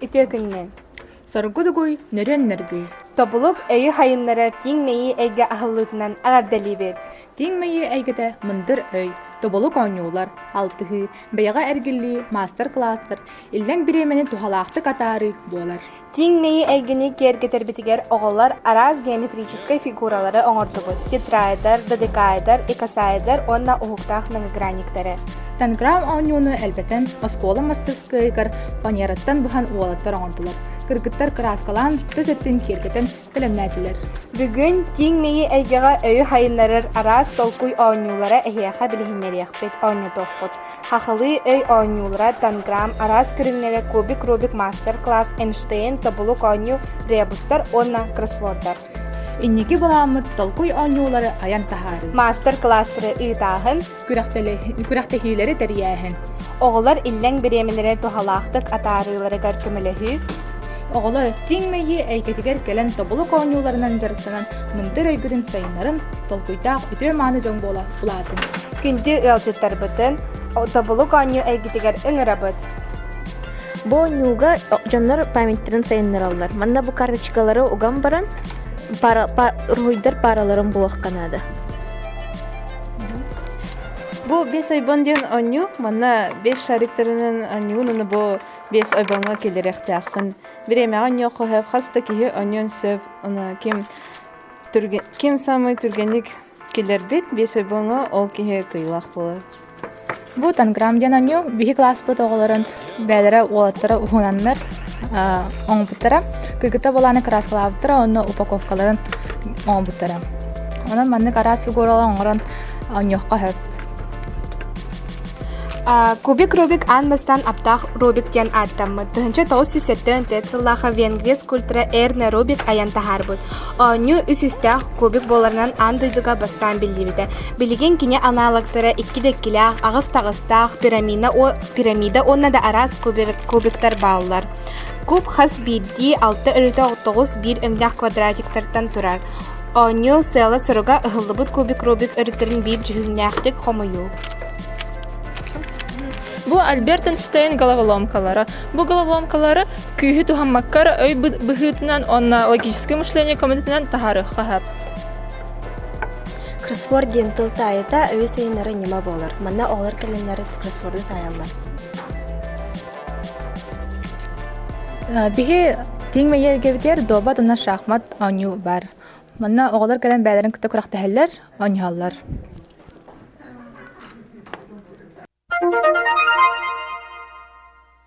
Үтүө күнүнэн! Соргу дугуй, нөрүөн нөргүй! Тобулук өйү хайыннарар тииҥ мэйии эйгэ аһыллыытынан эҕэрдэлиибит! Тииҥ мэйии эйгэтэ мындыр өй, тобулук оонньуулар, алтыһыы, бэйэҕэ эргиллии, маастар-кылаастар, иллэҥ бириэмэни туһалаахтык атаарыы буолар. Тииҥ мэйии эйгэни киэргэтэрбитигэр оҕолор араас геометрическай фигуралары оҥордубут: тетраэдр, додекаэдр, икосаэдр уонна уһуктаах многогранниктары. Танграм оонньууну элбэтэн, оскуола мастарыскыайыгар фанераттан быһан уолаттар оҥордулар. Кыргыттар кырааскалаан, тыс өттүн киэргэтэн бэлэмнээтилэр. Бүгүн тииҥ мэйии эйгэҕэ өйү хайыннарар араас толкуй оонньуулара эһиэхэ билиһиннэриэхпит, оонньотуохпут. Хахалыы өй оонньуулара, танграм, араас көрүҥнэрэ кубик Рубик маастар-класс, Эйнштейн, тобулук оонньуу, ребустар уонна кроссвордар. Инники былааммыт толкуй оонньуулары айан таһаарыы. Маастар-кылаастары ыытааһын, Күрэхтэһиилэри тэрийээһин. Оҕолор иллэҥ бириэмэлэрэ туһалаахтык атаарыыларыгар көмөлөһүү. Оҕолор тиҥ мэйии эйгэтигэр кэлэн тобулук оонньууларынан дьарыктанан мындыр өйгүтүн сайыннарын, толкуйдаах үтүө-мааны дьон буола улаатын. Күндү ыалдьыттарбытын тобулук оонньуу эйгэтигэр ыҥырабыт. Бу оонньууга дьоннор памяттарын сайыннараллар. Манна бу карточкалары уган баран уруһуйдар параларын булуохха наада. Бу бес ойбон диэн оонньуу. Манна бес шариктарынан оонньуун уонна бу бес ойбоҥҥо киллэриэхтээххин. Бириэмэҕэ оонньуохха сөп, хас да киһи оонньуон сөп. Ону ким ким самый түргэнник киллэрбит бес ойбоҥҥо ол киһи кыайыылаах буолар. Бу танграм диэн оонньуу биһи кылааспыт оҕолорун бэйэлэрэ уолаттара уһунаннар оҥорбуттара. Кыргыттар буолааны кырааскалаабыттара уонна упаковкаларын оҥорбуттара. Онон маннык араас фигуралар оҥорон оонньуохха сөп. Кубик Рубик аан бастаан аптаах Рубик диэн ааттаммыт. 1974 сыллаахха Венгрия скульптора Эрне Рубик айан таһаарбыт. Оонньуу үс үстээх кубик буоларынан аан дойдуга бастаан биллибитэ. Билигин кини аналогтара икки да иккилээх, аҕыс таҕыстаах, пирамида уонна да араас кубиктар бааллар. Куб хас биирдии алта өрүтэ тоҕус биир өҥнөөх квадратиктартан турар. Оонньуу сыала-соруга ыһыллыбыт кубик Рубик өрүттэрин биир дьүһүннээхтик хомуйуу. Бу Альберт Эйнштейн головоломкалара. Бу головоломкалары күүһү туһаммакка эрэ өй быһыытынан уонна логическое мышление көмөтүнэн таһаарыахха сөп. Кроссворд диэн тыл таайыта өйү сайыннарар ньыма буолар. Манна оҕолор кэлэннэр кроссворду таайаллар. Биһи тииҥ мэйиэргэбитигэр дуобат уонна шахмат оонньуу баар. Манна оҕолор кэлэн бэйэлэрин кытта күрэхтэһэллэр, оонньоһоллор.